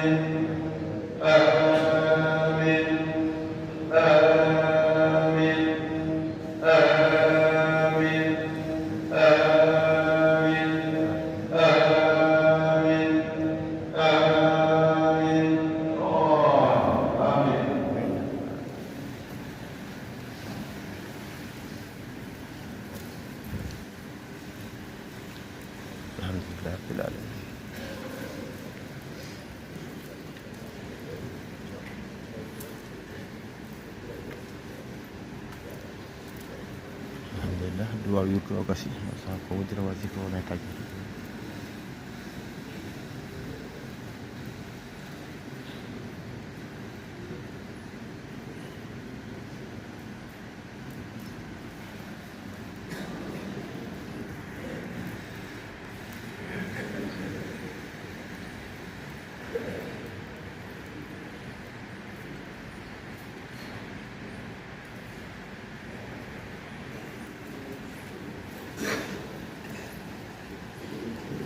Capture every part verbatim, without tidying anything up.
آمين. آمين. آمين. آمين. آمين. آمين. آمين. الحمد لله رب العالمين. Alhamdulillah, duwaaw yurgo o gasi. Sa ko wudira wasifa wona e taƴi.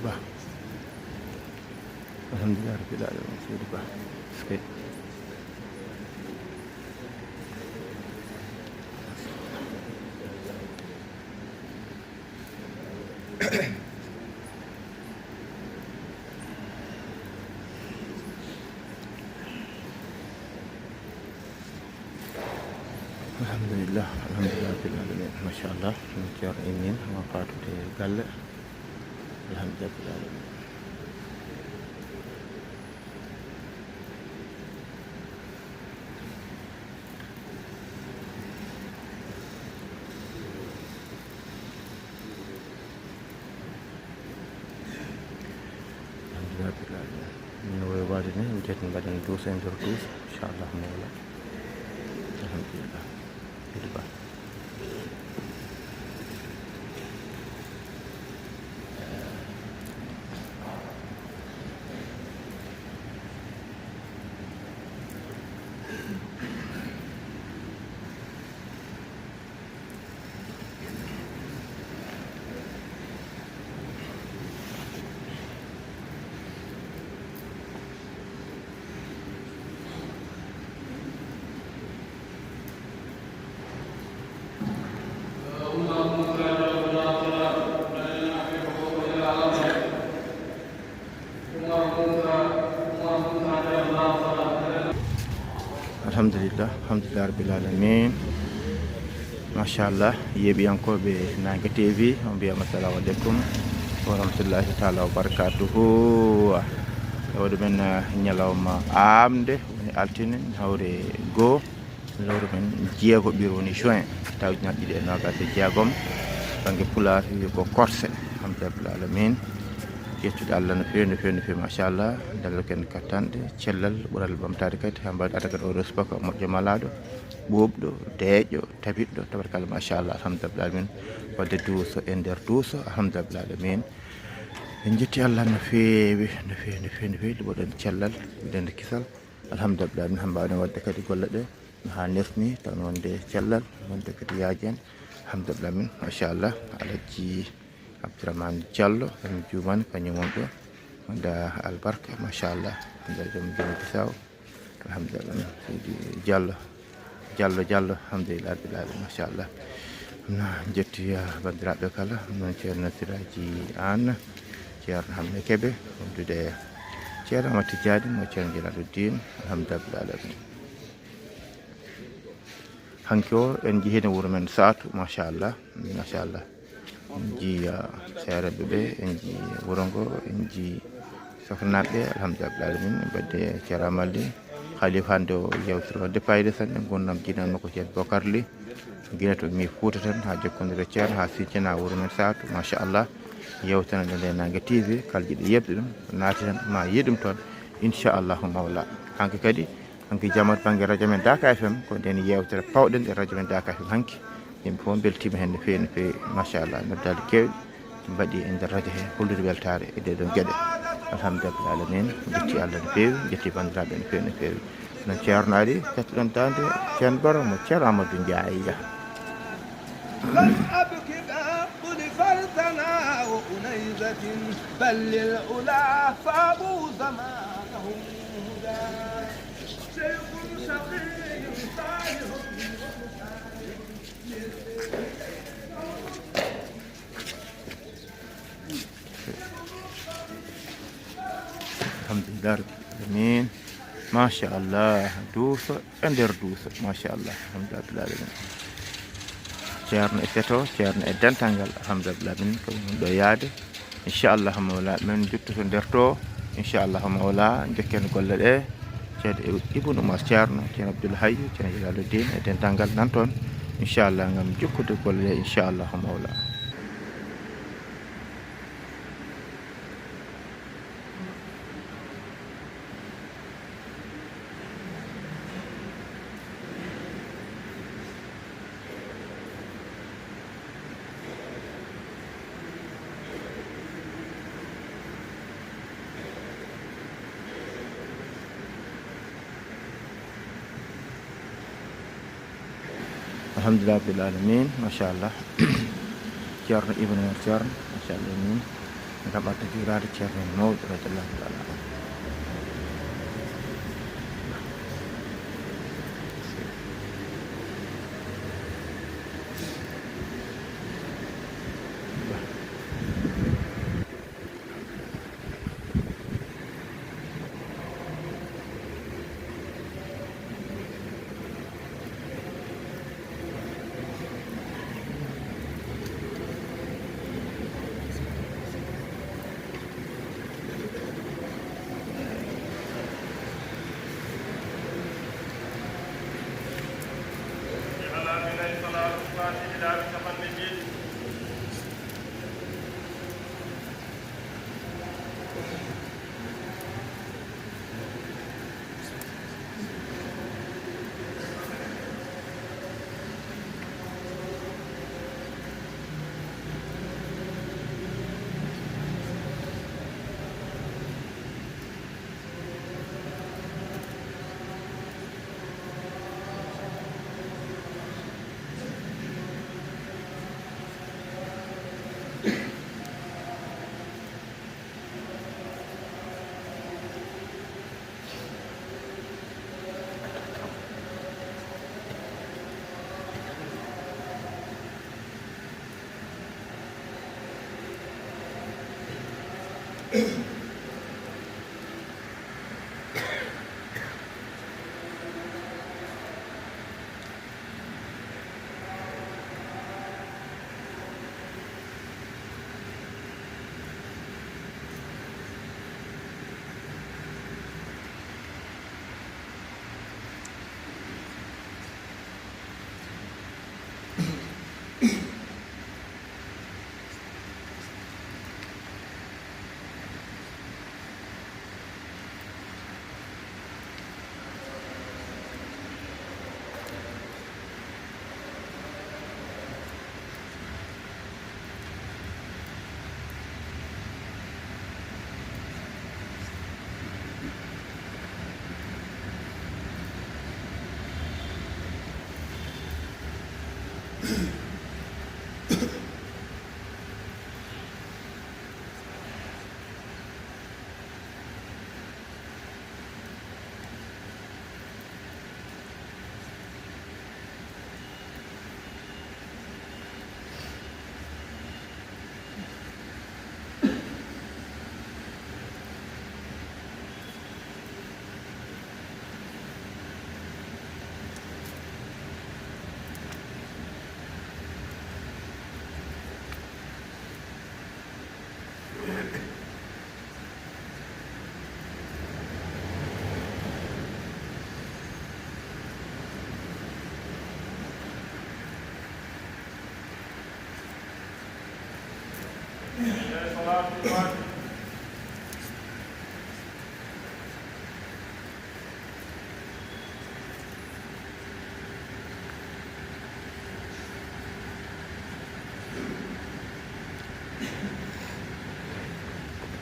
Ba. Alhamdulillah rabbil alamin. Seydi Ba. Seydi. Alhamdulillah, alhamdulillah rabbil alamin. Machallah, min ceerno immin ma faatude galle. Alhamdulillah rabbil alamin. Alhamdulillah rabbil alamin. Min no wawi waade ni, en jetti mbaɗen douze e nder douze, inchallah mawla. Alhamdulillah. Seydi Ba. Alhamdulillah, alhamdulillah rabbil alamin. Machallah, yeeɓiyankooɓe Naange T V, on mbiyama assalamu aleykum wa rahmatullahi taala wa barakatuhu. E waɗu men, eh, ñalawma aamde, woni altine, hawre goo. Lewru men jeegoɓiru woni juin, tawa ujunaaji ɗiɗi e noogaas e jeegom, bannge pulaar wiyi ko korse. Alhamdulillah alamin. Yettude Allah no feewi, no feewi, no feewi, machallah. Dalla ko en kattanɗe, cellal, ɓural ɓamtaade kadi, haa mbaɗa adda kadi oɗo subaka moƴƴo malaaɗo, ɓuuɓɗo, deeƴɗo, tabiɗɗo, tabarkalla, machallah, alhamdulillah alamin. Wadde duuso e nder duuso, alhamdulillah alamin. En jetti Allah no feewi, no feewi, no feewi, no feewi, ɗum waɗen cellal, ɗum kisal. Alhamdulillah, min hannde mbaawɗen waɗde kadi golle ɗe haa nersni, tan wonde cellal, wonde kadi yaaji en. Alhamdulillah, min, machallah, Alhaji Abdourahmane Diallo, en juumani, kañum won ɗo, wonde albarka, machallah, wonde joom, joom Bisaw. Alhamdulillah, min, Seydi Diallo, Diallo, Diallo, alhamdulillah, rabbil alamin, machallah. No jetti, eh, banndiraaɓe kala, noon Ceerno Siraaji Aan, Ceerno Hammet Kebe, wondude Ceerno Amadou Tidiane, mo Ceerno Jalaaluddin, alhamdulillah alamin. Hanki o, en njehii no wuro men Saatu, machallah, machallah. En njii, ah, seereeɓe ɓe, en njii wuro ngo, en njii sohnaɓe, alhamdulillah alamin. En mbadde Ceerno Amadou Ly, Khalifa hannde o yewtere wadde fayida sanne, ngurnam diine makko Ceerno Bokar Ly. Gila to mi Fuuta tan, haa jokkondire Ceerno, haa Sinthiane, haa wuro men Saatu, machallah. Yewtere nde nde Naange T V, kala jiɗɗo yeɓde ɗum, naati tan, ma yiɗ ɗum toon, inchallahu mawla. Hanki kadi, hanki jamaat bannge radio men Daaka F M, ko nden yewtere pawɗen e radio men Daaka F M hanki. Yimɓe fof mbeltiima heen no feewi, no feewi, machallah. Noddaali keewɗi mbaɗi e nder radio he, hollude weltaare e ɗee ɗoon geɗe. Alhamdulillah alamin, jetti Allah no feewi, jetti banndiraaɓe no feewi, no feewi. No Ceerno ari, kettoɗen daande Ceerno Baro mo Ceerno Amadou Ndiaye. لم أبك بعقل فرثنا وأنيزة، بل للعلا فابوا زمانهم. Machallah, duuso e nder duuso, machallah, alhamdulillah rabbil alamin. Ceerno e feto, ceerno e dental ngal, alhamdulillah rabbil alamin, ko ɗum ɗo yaade. Inchallahu mawla, min jottoto nder to. Inchallahu mawla, njokken golle ɗe. Ceerno Ibn Umar, ceerno, ceerno Abdoul Hayy, ceerno Jalaluddin e dental ngal nan toon. Inchallah, ngam jokkude golle ɗe, inchallahu mawla. Alhamdulillah rabbil alamin, machallah. Ceerno Ibn Umar, ceerno, machallah min. Ngam adda juuraade ceerno mawɗo, radiyallahu taala anhu.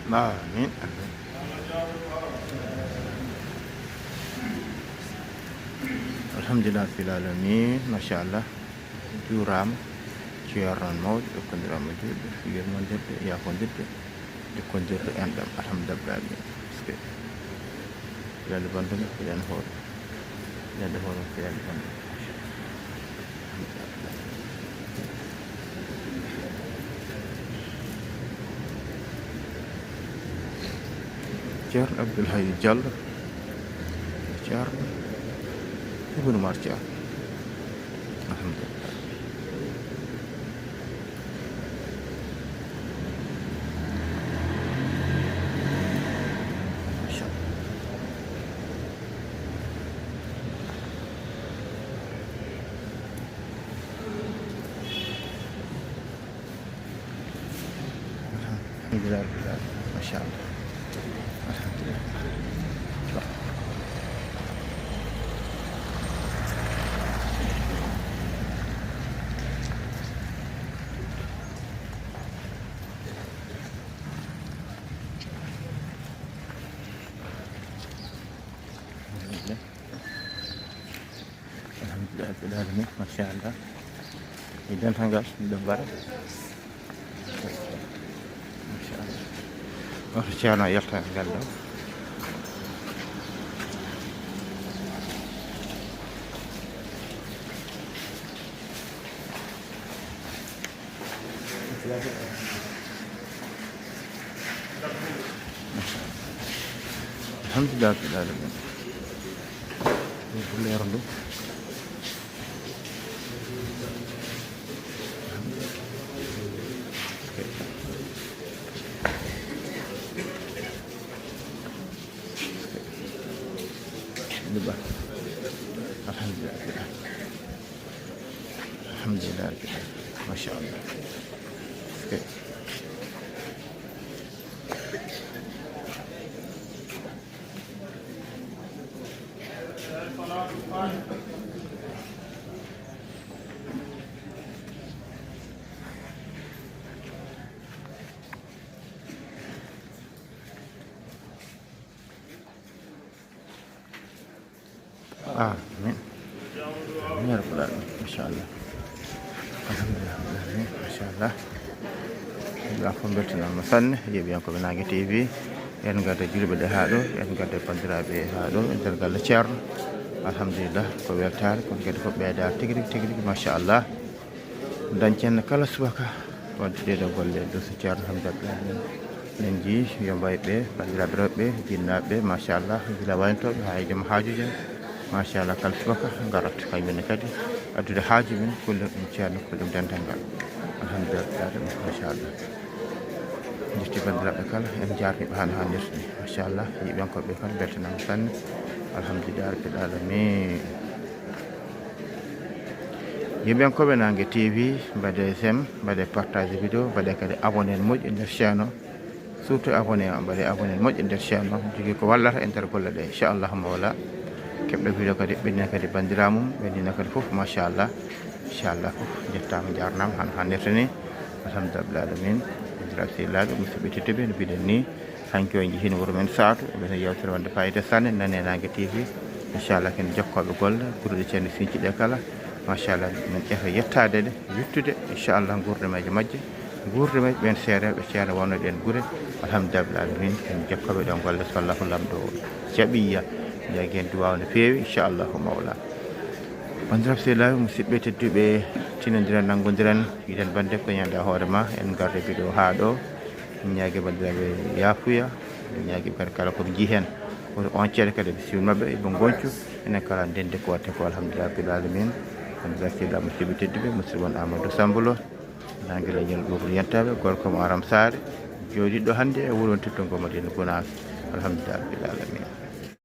Amin, amin. Alhamdulillah rabbil alamin, machallah. Juuraama. Ceerno mawɗo, jokkondiraama juuɗe, yurmondirde, yaafondirde, jokkondirde enɗam, alhamdulillah rabbil alamin. Parce que fiɗaande banndum, fiɗaande hoore. Fiɗaande hoore, fiɗaande banndum. Ceerno Abdoul Hayy Diallo, Thior, Ibnu Umar Thior. Alhamdulillah. Masha Allah. Alhamdulillah, alhamdulillah. Masha Allah. Alhamdulillah. Alhamdulillah, rabbil alamin. Masha Allah. Ni dental ngal, ɗum ɗo mbaɗa. Masha Allah. Oto Ceerno yalta ngal ɗo. Alhamdulillah, rabbil alamin. Ko leer ndu. Alhamdulillah. Alhamdulillah. Masha Allah. Amin. Amin ya rabbal alamin. Masha Allah. Alhamdulillah. Masha Allah. Ɓe fof mbeltanaama sanne, yeeɓiyankooɓe Naange T V. En ngadda julɓe ɓe haa ɗo, en ngadda banndiraaɓe haa ɗo, e nder galle Ceerno. Alhamdulillah, ko weltaare, kono kadi fof ɓeydaare tigi rigi, tigi rigi, masha Allah. Dañcen kala subaka wadde ɗee ɗoo golle dow so Ceerno Hamdata. Min njii yo mbaye ɓe, banndiraaɓe rewɓe, jinnaaɓe, machallah, gila wayantooɓe haa e joom haajuuji en. Machallah, kala subaka ngarat, kañum ne kadi addude haaju men, kulle ɗum Ceerno, kulle ɗum dental ngal. Alhamdulillah, machallah. Njetti banndiraaɓe kala, en njaarniiɓe haa no haanirta ni. Machallah, yeeɓiyankooɓe kala mbeltanaama sanne. Alhamdulillah, rabbil alamin. Yeeɓiyankooɓe Naange T V, mbaɗe j'aime, mbaɗe partage vidéo, mbaɗe kadi abonné moƴƴo nder chaîne o. Surtout abonné o, mbaɗe abonné moƴƴo nder chaîne o. Jogii ko wallata e nder golle ɗe, inchallahu mawla. Keɓɗo vidéo kadi, ɓennina kadi banndiraaɓe mum, ɓennina kadi fof, machallah. Inchallah fof, njettaama, njaarnaama, hano hannirta ni. Alhamdulillah alamin. Banndiraaɓe sehilaaɓe, musidɓe tedduɓe, no mbiɗen ni, hanki o en njehii wuro men Saatu, eɗen yewtere wonde fayida sanne, nane Naange T V. Inchallah, ken jokkooɓe golle, gure ɗe ceerno sinci ɗe kala. Machallah, min ƴeewa yettaade ɗe, yettude, inchallah, nguurndam e majje, nguurndam e ɓeen seereeɓe ceerno wonno ɗeen gure. Alhamdulillah alamin, ken jokkooɓe ɗoon golle, so Allahu Laamɗo jaɓii, yaa heen duwaaw no feewi, inchallahu mawla. Banndiraaɓe sehilaaɓe, musidɓe tedduɓe, tinondiren, nanngondiren, yiɗen bannde ko ñande hoore ma, en ngarde vidéo haa ɗo. Ñaage banndiraaɓe yaafuya, ñaage kadi kala ko ɓe njii heen. Kono on ceede kadi ɓe siwil maɓɓe, ɓe ngoncu, enen kala ndende ko watte ko, alhamdulillah, rabbil alamin. Banndiraaɓe sehilaaɓe, musidɓe tedduɓe, musidɗo mon Amadou Samb Lo, Naange Leñol Ɓuuɓri Yantaaɓe, gorko mo Aram Saare, jooɗiiɗo hannde e wuro on Tedduɗo Madina Gunaas, alhamdulillah, rabbil alamin.